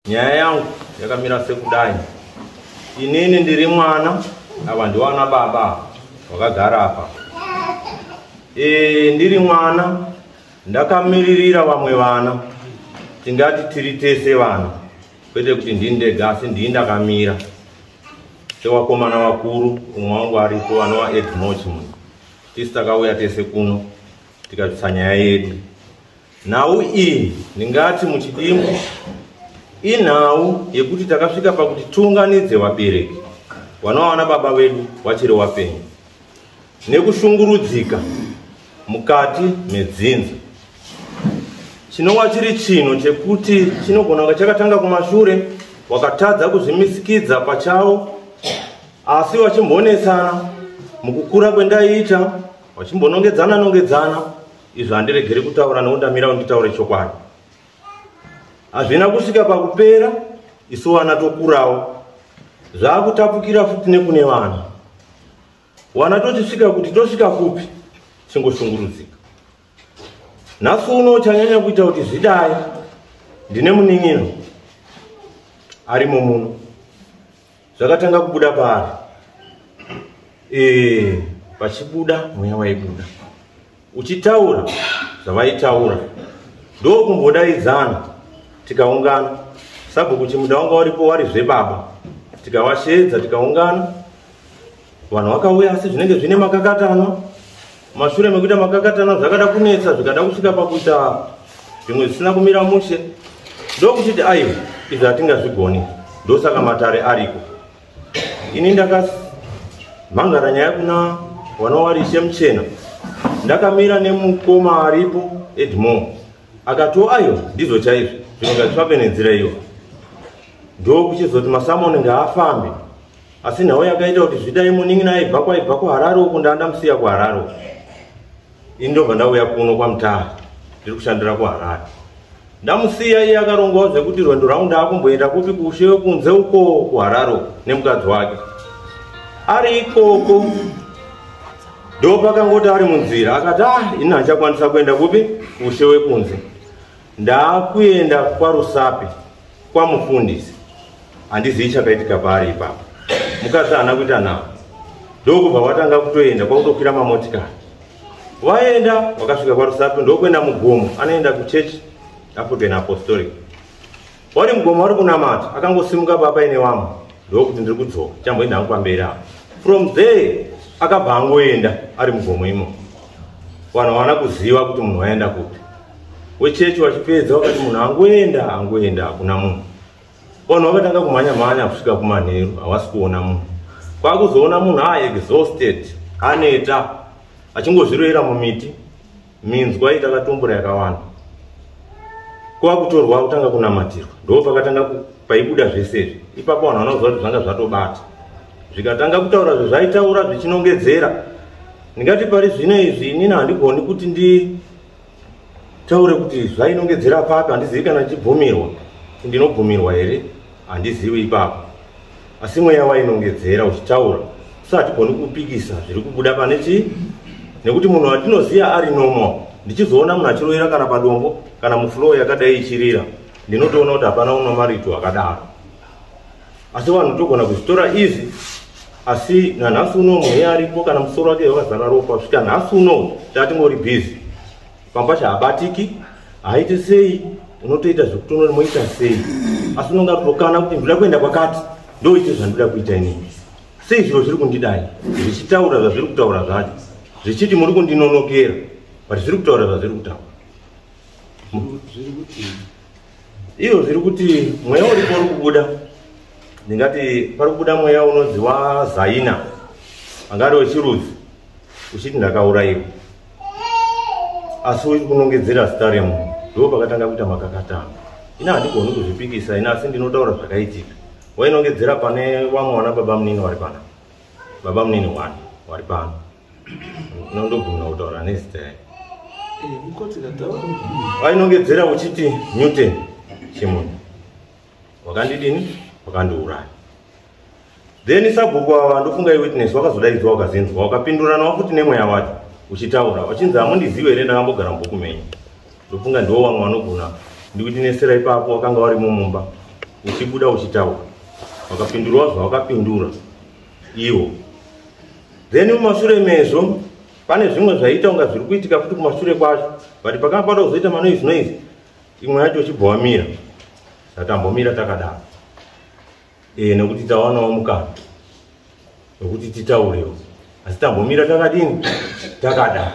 Nyaya yangu yakamira sekudai. Inini ndiri mwana, ava ndiwana baba vakagara apa. Ndiri mwana ndakamiririra vamwe vana, tingati tiri tese vana, kwete kuti ndini ndega, asi ndini ndakamira sewakomana vakuru. Umwe wangu aripo anova Edmore Chimunhu. Tisi takauya tese kuno tikabvisa nyaya yedu. Nhau iyi ndingati muchidimbu inhau yekuti takasvika pakuti tiunganidze vabereki vanowana baba vedu vachiri vapenyu nekushungurudzika mukati medzinza, chinova chiri chinhu chekuti chinogona kunge chakatanga kumashure, wakatadza kuzvimisikidza pachavo, asi vachimbonetsana mukukura kwendaiita, vachimbonongedzana nongedzana. Izvo handiregeri kutaura nekuti ndamira kuti nditaure chokwadi. Hazvina kusvika pakupera. Isu vana tokurawo, zvakutapukira futi nekune vana. Wana tochisvika kuti tosvika kupi, chingoshungurudzika. Nhasi uno chanyanya kuita kuti zvidai, ndine munin'ina arimo muno. Zvakatanga kubuda paari, pachibuda mweya waibuda uchitaura zvavaitaura, ndokumbodaidzana tikaungana. Sabhuku Chimuda wanga waripo, wari zvebaba, tikavashedza, tikaungana, vanhu vakauya, asi zvinenge zvine makakatano. Mashure mekuita makakatano zvakada kunetsa, zvikada kusvika pakuita zvimwe zvisina kumira mushe, ndokuchiti aiwa, izvi hatingazvigoni, ndosaka matare ariko. Ini ndakamhangara nyaya kuna vana Muchena, ndakamira nemukoma aripo Edmore, akatiwo aiwa, ndizvo chaizvo, zvino ngatifambe nenzira iyo. Ndokuchizoti masamoni ngaafambe. Asi nhau yakaita kuti zvidai, munin'ina aibva kwaibva kuHarare uku, ndaandamusiya kuHarare uku, ini ndobva ndauya kuno kwaMutare, ndiri kushandira kuHarare. Ndamusiya iye akarongawo zvekuti rwendo rwangu ndaakumboenda kupi, kuushe wekunze uko kuHarare uku nemukadzi wake. Ari ikoko ndopakangoti ari munzira akati, "Ah, ini handichakwanisa kuenda kupi, kuushe wekunze, ndaakuenda kwaRusape kwamufundisi." Handizivi chakaitika paari ipapo, mukadzi haana kuita navo, ndokubva watanga kutoenda kwakutokwira mamotikari. Vaenda wakasvika kwaRusape, ndokuenda mugomo, anoenda kuchechi African Apostolic. Wari mugomo wari kunamata, akangosimuka papa ine vamwe, ndokuti, "Ndiri kudzoka, chamboenda hangu pamberi apo." From there akabva angoenda ari mugomo imo, vanhu havana kuziva kuti munhu waenda kupi. Wechechi wachipedza wakati munhu angoenda, angoenda, hakuna munhu. Vanhu vakatanga kumhanya mhanya kusvika kumanheru, havasi kuona munhu. Kwakuzoona munhu aexhausted, aneta, achingozviroera mumiti minzwa itakatumbura yakawanda. Kwakutorwa kutanga kunamatirwa, ndo pakatanga paibuda zvese izvi. Ipapo vanhu vanoziva kuti zvanga zvatobata, zvikatanga kutaura zvezvaitaura zvichinongedzera. Ndingati pari zvino izvi inini handigoni kuti nditaure kuti zvainongedzera papi, handizivi kana ndichibvumirwa, ndinobvumirwa here, handizivi ipapo. Asi mweya wainongedzera uchitaura, so hatigoni kupikisa zviri kubuda pane chii, nekuti munhu watinoziva ari normal, ndichizoona munhu achirovera kana padombo kana mufloor yakadai ichirira, ndinotoona kuti hapana unomarito akadaro. Asi vanhu togona kuzvitora izvi. Asi nanhasi uno mweya aripo, kana musoro wake wakazara ropa, svika nhasi uno tatingori busy pamba, chaabatiki haiti sei, unotoita zvekutonori moita sei, asi unonga kutokana kuti ndoda kuenda kwakati, ndoite zvandoda kuita inini. Sei zviro zviri kundidai, zvichitaura zvazviri kutaura zvacho, zvichiti muri kundinonokera, but zviri kutaura zvazviri kutaura. Iyo zviri kuti mweya uripo uri kubuda, ndingati pari kubuda mweya unonzi waZaina, angari wechirudzi, uchiti ndakaurayiwa, asi uri kunongedzera zita remunhu. Ndo pakatanga kuita makakatano. Ina handigoni kuzvipikisa ina, asi ndinotaura zvakaitika. Wainongedzera pane vamwe vana baba munini vari pana baba munini one vari pano, nondogumira kutaura nezita yake. Wainongedzera uchiti, "Newton Chimunhu wakandidini, wakandiuraya." Then sabhuku ava, ndofunga iwitness, wakazodaidzwa, wakazinzwa, wakapinduranawo futi nemweya wacho uchitaura, wachinzi, "Hamundizivi here? Ndakambogara mubhuku menyu." Ndofunga ndiwo vamwe vanogona ndiwitnessera ipapo, wakanga warimo mumba. Uchibuda uchitaura, wakapindurwa zvawakapindura iwo. Then mumashure mezvo pane zvimwe zvaiita kunga zviri kuitika futi kumashure kwacho, but pakanga pada kuzoita manoise noise, imwe yacho uchibva wamira. Tatambomira takadaro nekuti tawanawo mukana wekuti titaurewo, asi tambomira takadini, takadaro.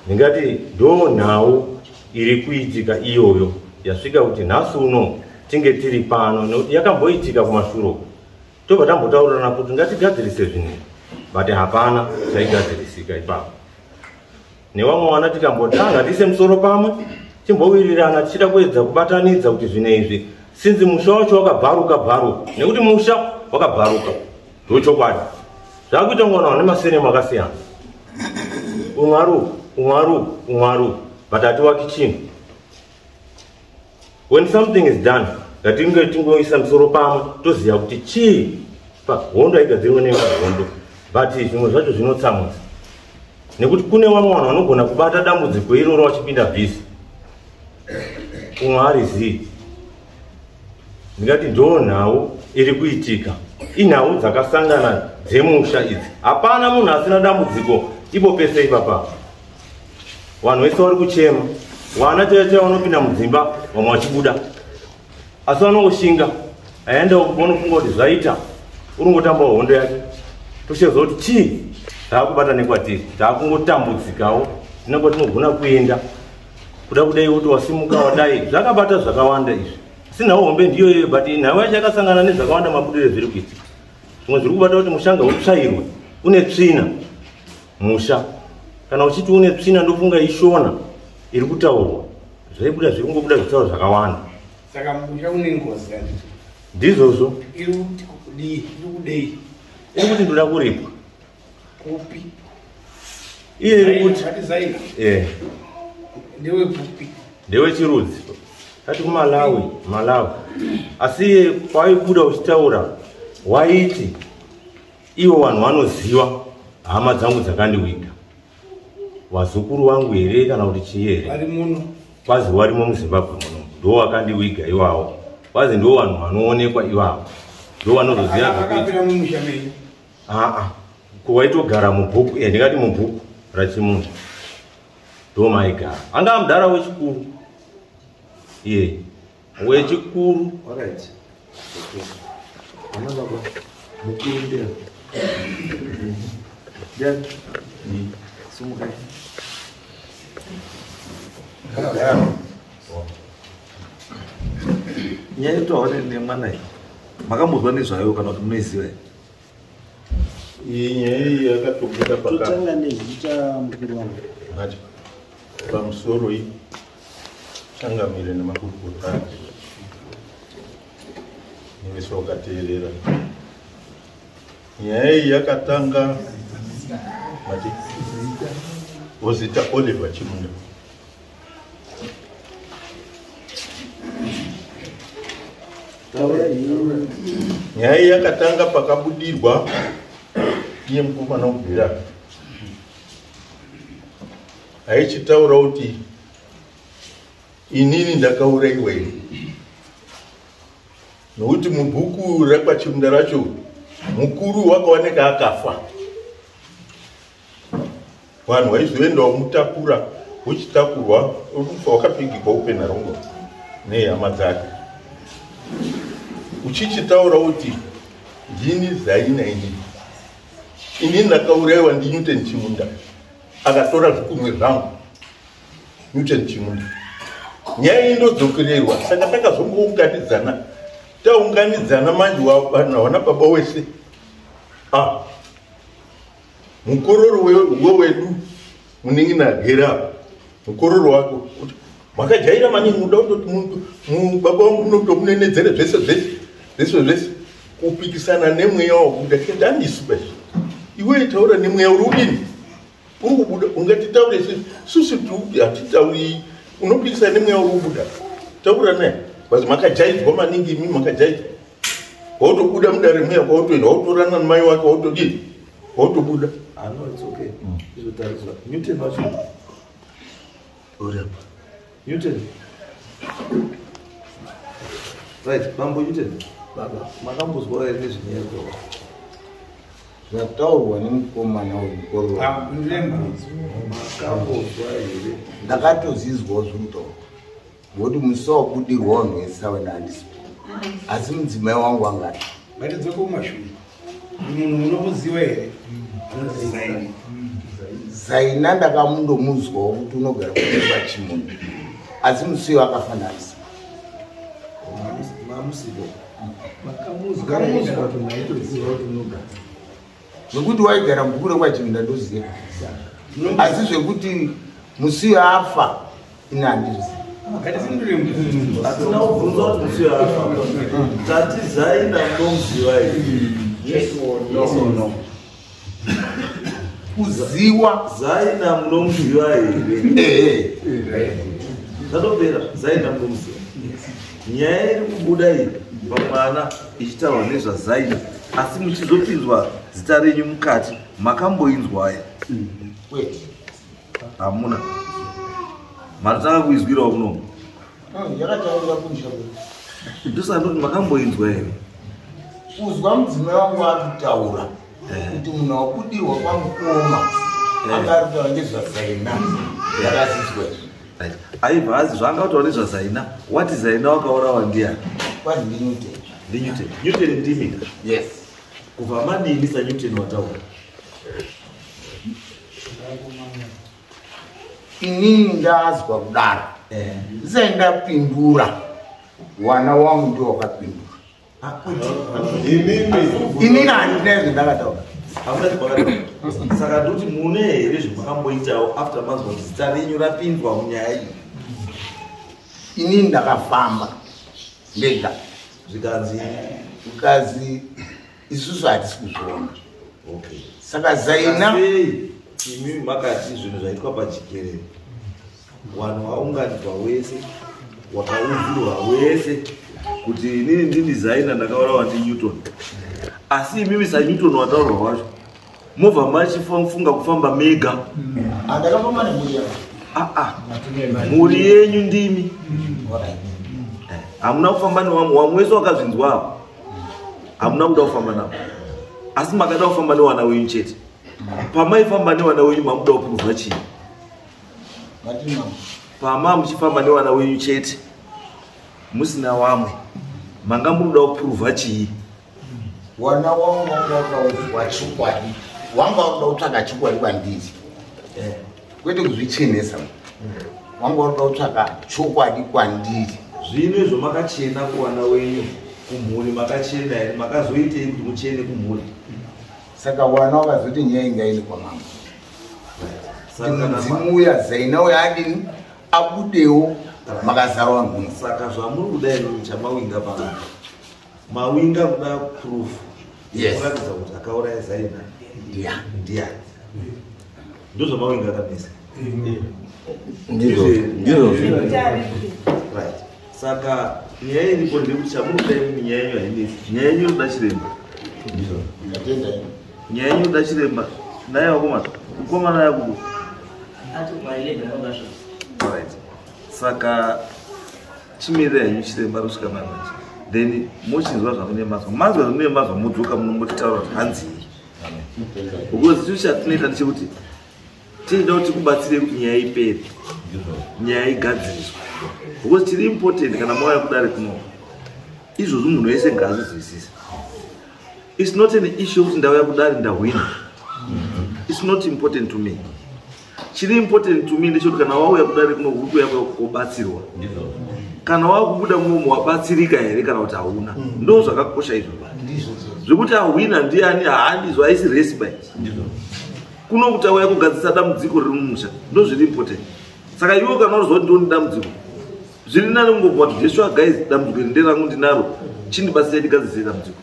Ndingati ndo nhau iri kuitika iyoyo yasvika kuti nhasi uno tinge tiri pano, nekuti yakamboitika kumashure uko, tobva tambotaurirana kuti ngatigadzirise zvinhu, but hapana chaigadzirisika ipapo. Nevamwe vana tikambotanga tiise musoro pamwe, timbowirirana, tichida kuedza kubatanidza kuti zvinhu izvi, sinzi musha wacho wakabvaruka bvaruka, nekuti musha wakabvaruka ndochokwadi. Zvakuita ngona vane masenemu akasiyana, umwe ari uku, umwe ari uku, umwe ari uku, but hatiwaki chinhu. When something is done, ngatinge tingoisa musoro pamwe, toziva kuti chii. Hondo haigadzirwe nemahondo, but zvimwe zvacho zvinotsamwisa, nekuti kune vamwe vanhu vanogona kubata dambudziko iroro vachipinda busy, umwe ari zii. Ndingati ndo nhau iri kuitika, inhau dzakasangana dzemusha idzi. Hapana munhu asina dambudziko ipo pese ipapa. Vanhu vese vari kuchema, vana chaivo chaivo vanopinda mudzimba, vamwe vachibuda, asi vanongoshinga aenda vanofunga kuti zvaita, uringotambawo hondo yake. Toshevza kuti chii taakubata nekwatiri, taakungotambudzikawo, tina kwatinogona kuenda kuda kudai kuti wasimuka wadai, zvakabata zvakawanda izvi. Asi nhau hombe ndiyo iyoyo, but nhau yacho yakasangana nezvakawanda. Mabudiro zviri kuitika, zvimwe zviri kubata kuti mushanga utsvairwe, une tsvina musha. Kana uchiti une tsvina, ndofunga ishona iri kutaurwa, zvaibuda zviri kungobuda zvitauro zvakawanda. Saka musha une ngozi, handiti? Ndizvozvo. Iri kuti kudii? Iri kudei? Iri kuti ndoda kuripwa. Kupi? Iye iri kuti Vati Zaina ndewekupi? Ndewechirudzi, tati kuMalawi, Malawi. Asi iye kwaibuda uchitaura waiti ivo vanhu vanoziva hama dzangu dzakandiwiga, vazukuru vangu here kana kuti chii here. Vari muno? Kwazi varimo muZimbabwe muno, ndo vakandiwiga iwawo. Kwazi ndo vanhu vanoonekwa ivavo, ndo vanozoziva zvekuita. Akapira mumusha menyu? Aa, kuwaitogara mubhuku, ndingati mubhuku raChimunhu ndo maigara. Anga mudhara wechikuru, iye wechikuru. Alright. Okay. Ana baba, mukuru ndiani? Ndiani? Sumukai. Nyaya yekutaura nemwana iyi, makambozwa nezvayo kana kuti munoiziva here? Iyi nyaya iyi yakatobuda paka Totanga nezita, mukuru wangu. Ngati pamusoro iyi, changamire nemakurukota ake nevese wakateerera, nyaya iyi yakatanga mati wozita Oliver Chimunda. Taura henyu. Nyaya iyi yakatanga pakabudirwa iye mukomana kubvira aichitaura kuti inini ndakaurayiwa ini, nokuti mubhuku rekwaChimunda racho mukuru wakaoneka akafa. Vanhu vaizoenda wamutakura, uchitakurwa ufa wakapigirwa upenharongo nehama dzake, uchichitaura kuti ndini Zaina, inini ndakaurayiwa ndiNewton Chimunda, akatora zvikumwe zvangu Newton Chimunda. Nyaya iyi ndodzokererwa, saka takazongounganidzana, taunganidzana manje vanhu havana baba wese. Ah, mukororo wewedu munin'ina agere apa, mukororo wako kuti makajaira maningi, muda kutoti baba wangu munotomunenedzere zvese zvese zvese zvese, kupikisana nemweya wabuda. Tikati handisi bazvo, iwe taura nemweya uri udini, uri kubuda. Ungatitaure susu hatitauri, unopikisana nemweya uri kubuda, taura naye. Bazi makajaidzwa maningi imi, makajaidzwa. Wautobuda mudare mweya, kwautoenda wautorana namai wake, wautodini, wautobuda. Ah, no, it's okay. Izotariswa. Newton wacho. Uri apa. Newton. Right, Bambo Newton. Baba. Makambozwa here nezvenyaya yekutaura? Zvataurwa nemukomana wemukororo. Makambozwa here? Ndakatozizwawo zvekutaura. Ngokuti musi wabudirwa vanhu vese ava ndandisipo. Asi mudzimai wangu angati. Ngatidzoke kumashure. Munhu munomuziva here? Anonzi Zaina. Zaina ndakamundomuzwawo kuti unogara kuimba chimunhu. Asi musi uyu akafa ndandisipo. Mamusipo. Makamuzwa. Zvekuti waigara mubhuku rekwaChiminda ndoziva. Asi zvekuti musi uyu afa ini handizvizivi. Ngatipindure mubvunzo. Hatina kubvunza kuti musi uyu afa. Tati Zaina munomuziva here? Yes or no. Kuziwa. Zaina munomuziva here? Ehe. Zvatopera, Zaina munomuziva. Nyaya iri kubuda iyi pamwana ichitaurwa nezvaZaina, asi muchizopinzwa zita renyu mukati, makamboinzwa aya? Kwete. Hamuna. Matotanga kuizwirawo kunomu. Yakataurira kumusha kwedu. Ndosaka ndoti makamboinzwa here? Kuzwa mudzimai wangu akutaura kuti munhu wabudirwa kwamukoma anga ari kutaura nezvaZaina, ndakazizwa izvi. Aibva azi zvanga kutaura nezvaZaina, wati Zaina wakaurawa ndiani? Kwanzi ndiNewton. NdiNewton. Newton ndimi? Yes. Kubva madini saNewton wataura? Inini ndazwa kudaro. Ndisati ndapindura, wana wangu ndio wakapindura. Inini handina izvo ndakataura. Hamuna zvamakataura. Saka ndoti mune here zvamakamboitawo after manzwa kuti zita renyu rapinzwa munyaya iyi? Inini ndakafamba ndega. Zvikanzi? Zvikanzi isusu hatisi kuzviona. Okay. Saka Zaina Sei imi makati zvinhu zvaitwa pachikerere, vanhu vaunganidzwa wese, wakaudzirwa wese kuti inini ndini Zaina ndakaurawa ndiNewton, asi imimi saNewton wataurwa wacho mobva machifunga kufamba mega. Ndakafamba nemhuri yangu. Mhuri yenyu ndimi. Hamuna kufamba newamwe, wamwe wese wakazvinzwa apo. Hamuna kuda kufamba navo, asi makada kufamba newana wenyu chete. Pamaifamba newana wenyu mamuda kupuruvha chii? Pama muchifamba newana wenyu chete musina wamwe, manga munoda kupuruvha chii? Wana wangu wanga wakauzwa chokwadi, wanga wakuda kutsvaga chokwadi kwandiri, kwete kuzvichenesa. Wanga wakuda kutsvaga chokwadi kwandiri. Zvino izvo makachena kuwana wenyu, kumhuri makachena here? Makazoitei kuti muchene kumhuri? Saka wana wakazoti nyaya inga iri kwamambo, mudzimu uya Zaina uya adini abudewo, makazara vanhu. Saka zvamuri kuda inini chamawinga panapa, mawinga kuda proof Yes. kuratidza kuti akauraya Zaina ndiani. Ndiani? Ndozvamawinga kamisa. Ndizvo. Right, saka nyaya iripo ndekuti chamuri kuda inini, nyaya yenyu hainesi, nyaya yenyu inoda chiremba. Ndatenda. Nyaya yenyu inoda chiremba. Naye vakomana, mukomana yakubu. Right, saka chimirira henyu chiremba rusvika manje, then mochinzwa zvamune mazwa, manzwa zvamune mazwa, modzoka munombotitaura kuti hanzii, because isu chatinoita ndechekuti tinoda kuti tikubatsire kuti nyaya ipere, nyaya igadziriswe, because chiri important kana mauya kudare kuno izvozvo munhu wese ngaazvizwisise. It's not an issue yekuti ndauya kudare ndahwina. It's not important to me. Chiri important to me ndechekuti kana wauya kudare kuno uri kuuya kobatsirwa, kana wakubuda mumomo wabatsirika here kana kuti hauna, ndo zvakakosha izvozvo. Zvekuti ahwina ndiani haandizvo, haisi resi bai kuno kuti auya kugadzisa dambudziko riri mumusha, ndo zviri important. Saka iwe kana urizwa kuti ndoni dambudziko, zviri nani kungobva kuti, "Jesua guys, dambudziko iri nderangu, ndinaro, chindibatsirai ndigadzise dambudziko,"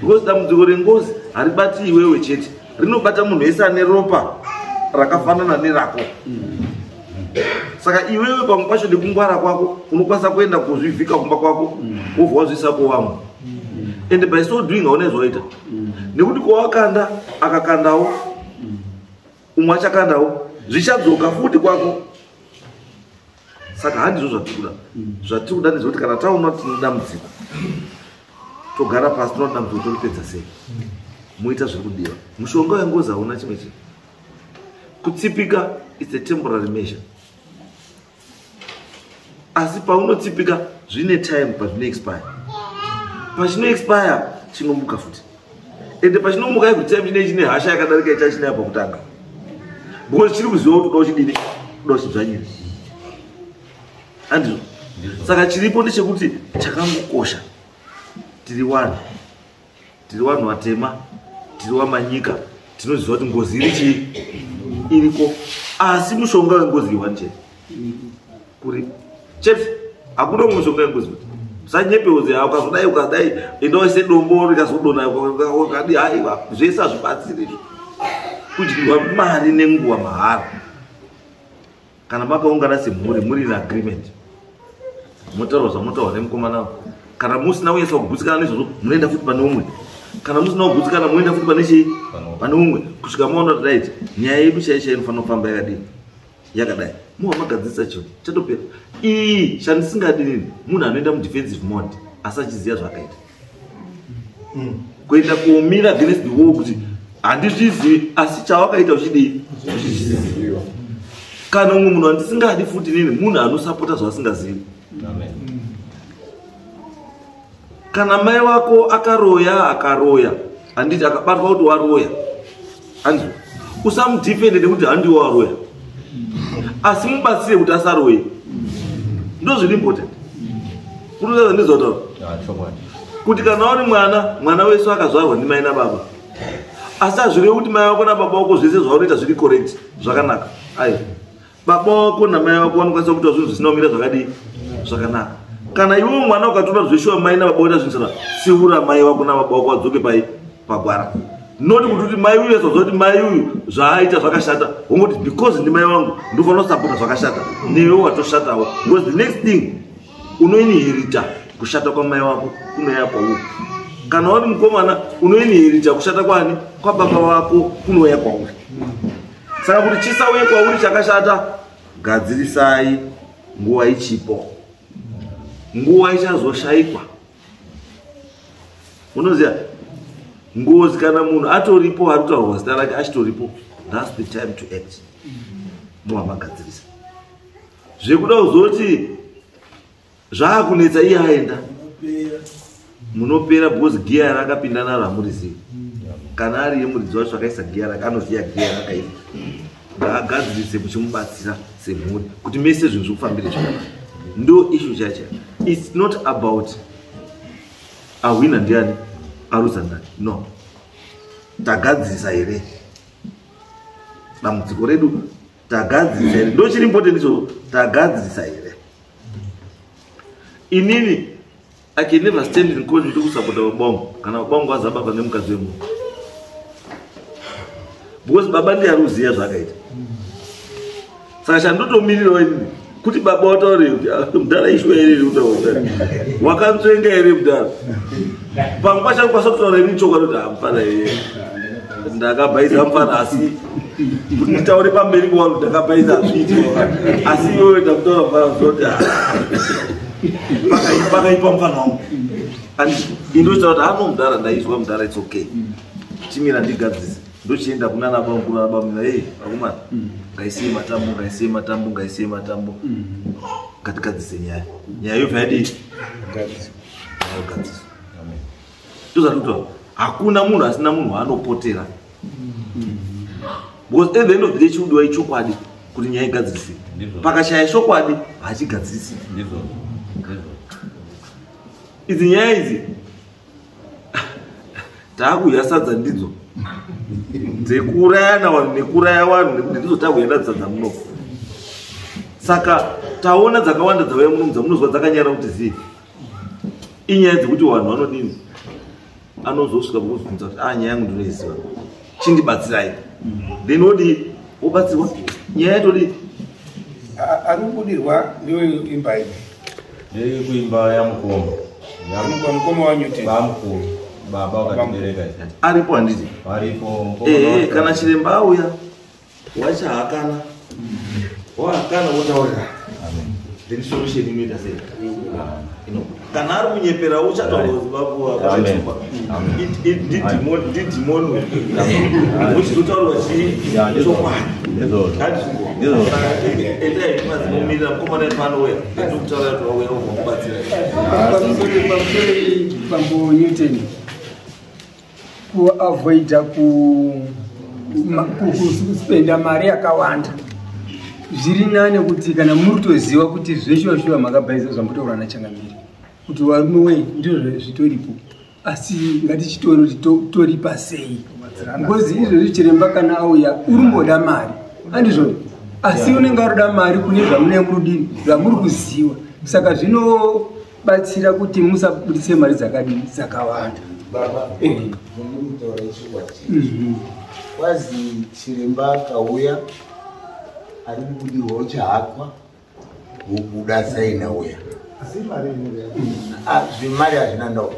because dambudziko rengozi haribati iwewe chete, rinobata munhu wese ane ropa rakafanana nerako. Saka iwewe pamwe pacho nekungwara kwako unokwanisa kuenda kuzvivhika kumba kwako, wobva wazviisa kowamwe, and by so doing hauna zvawaita, nekuti kwawakanda akakandawo, umwe achakandawo, zvichadzoka futi kwako. Saka handizvo zvatiri kuda. Zvatiri kuda ndezvekuti kana taona kuti tine dambudziko, Togara pasi tinoona dambudziko toripedza sei. Moita zviri kudiwa. Mushonga wengozi hauna chimwe chinhu. Kutsipika it's a temporary measure. Asi paunotsipika zvine time pazvino expire. Pachino expire chinomuka futi. Ende pachinomuka every time chinenge chine hasha yakadarika ichachinayo pakutanga. Because chiri kuziva kuti uda uchidini, uda uchidzvanyira. Andizvo. Saka chiripo ndechekuti chakangokosha. Tiri vanhu. Tiri vanhu vatema, tiri vamanyika, tinoziva kuti ngozi iri chii? Iriko. Asi mushonga wengozi iwani chete. Kuri chete. Hakuna umwe mushonga wengozi kuti. Usanyepeudze hawo ukazodai ukadai enda uise dombo rikazodonha ukadi haiwa zvese hazvibatsiri izvo. Kudyiwa mari nenguva mahara. Kana makaungana semhuri muri in agreement. Motaura zvamotaura nemukomana. Kana musina kunyatsa kugutsikana nezvozvo munoenda futi pane umwe. Kana musina kugutsikana munoenda futi pane chii? Pane umwe. Kusvika maona kuti right nyaya yedu chaiyo chaiyo inofanira kufamba yakadini? Yakadai. Muva magadzirisa chinhu chatopera. Iyi chandisingadi nini munhu anoenda mudefensive mode asi achiziva zvaakaita. Kuenda komira against the wall kuti handizvizivi asi chawakaita uchidii? Uchizviziva. Kana umwe munhu andisingadi futi nini munhu anosapota zvaasingazivi. Kana mai wako akaroya akaroya handiti akabatwa kuti waroya handizvo usamudefende nekuti handiwo waroya asi mubatsire kuti asaroye ndo zviri important kutotaura ndizvotaura kuti kana uri mwana mwana wese akazvarwa ndimai nababa asi hazvirevi kuti mai vako nababa vako zvese zvaunoita zviri correct zvakanaka aiwa baba wako namai vako vanokwanisa kuita zvinhu zvisina kumira zvakadii zvakanaka. Kana iwe mwana ukatora zveshuwa mai nababa voita zvinhu zvakanaka tsiura mai vako nababa vako vadzoke pai pagwara. Not kuti kuti mai uyu azoziva kuti mai uyu zvaaita zvakashata wongoti because ndimai vangu ndofanira kusapota zvakashata newe watoshatawo because the next thing unoinherita kushata kwamai wako kunouya kwauri. Kana uri mukomana unoinherita kushata kwani kwababa wako kunouya kwauri. Saka kuti chisauye kwauri chakashata gadzirisai nguva ichipo. Nguva ichazoshaikwa. Unoziva ngozi kana munhu atoripo ari kutaurwa zita rake achitoripo that's the time to act. Muva magadzirisa. Zvekuda kuzoti zvaakunetsa iye aenda munopera because giya rakapinda naro hamurizivi. Kana ari yemuridzi wacho akaisa giya rake anoziva giya rakaisa ngaagadzirise muchimubatsira semhuri kuti mese zvinhu zvikufambire zvakanaka. Ndo issue chacho. It's not about ahwina ndiani aruza ndani. No, tagadzirisa here dambudziko redu? Tagadzirisa here? Ndo chiri important icho. Tagadzirisa here? Inini I can never stand in court ndikusapota baba wangu kana baba wangu aza baba nemukadzi wemunhu because baba ndiye ari kuziva zvaakaita. Saka chandotomirirawo inini kuti baba wataure kuti mudhara ishuwa here iri kutaura wakanzvenga here mudhara. Pamwe pacho anokwanisa kutaura ini chokwadi kuti mufana here ndakabhaisa mufana asi kuti nditaure pamberi pevanhu ndakabhaisa hazviiti asi iwewe ndakutaura mufana kuti pakaipa mufana wangu. Indotaura kuti ano mudhara ndaizwa mudhara it's okay chimira ndigadzise ndochienda kuna nababa kuna nababa mina hey vakomana ngaisiye matambo ngaisiye matambo ngaisiye matambo ngatigadzise nyaya nyaya yobva yadii yogadziswa. Ndozvatikuti hakuna munhu asina munhu waanopotera because at the end of the day chiudiwa ichokwadi kuti nyaya igadzirisike. Pakashaya chokwadi hachigadzirisiki. Idzi nyaya idzi taakudya sadza ndidzo dzekuurayana vanhu nekuuraya vanhu nekuti ndidzo taakudya sadza muno. Saka taona dzakawanda dzauya muno dzamunozwa dzakanyara kuti zii inyaya dzekuti vanhu vanodini anozosvika pokuzvibvunza kuti nyaya yangu ndinoiziva chindibatsirai then wodii wobatsirwa nyaya yatodii. Ari kubudirwa ndiwe imba ipi? Ndiri kuimba yamukoma. Mukoma waNewton. Bamukuru. Baba wakatibereka. Aripo handiti? Aripo mukoma. Kana chiremba auya wachahakana. Wahakana wotaurira. Then solution inoita sei? Kana ari kunyepera uchataura Amen. ndidhimoni uchizotaurwa chii chokwadi. Ndizvozvo. Ndizvozvo. Endai mazimumirira mukomana panouya ndokutaura kuti wauya ugokubatsira. Pamusoro pambo Newton, kuavoida kuspenda mari yakawanda, zviri nane kuti kana muri kutoziva kuti zveshuwa shuwa makabhaisa zvambotaura nachangamiri kuti varume wei, ndizvo zvitoripo, asi ngatichitore kuti toripa sei, because izvozvi chiremba kana auya urimboda mari, andizvoni? Asi unenge arikuda mari kune zvamunenge murudini zvamuri kuziva, saka zvinobatsira kuti musabudise mari dzakadini dzakawanda. Baba, zvamuri kutaura ichokwadi. Kwazi chiremba akauya ari kubudirwawo chahakwa, wobuda saina uya. Ah, zvimari hazvina ndau.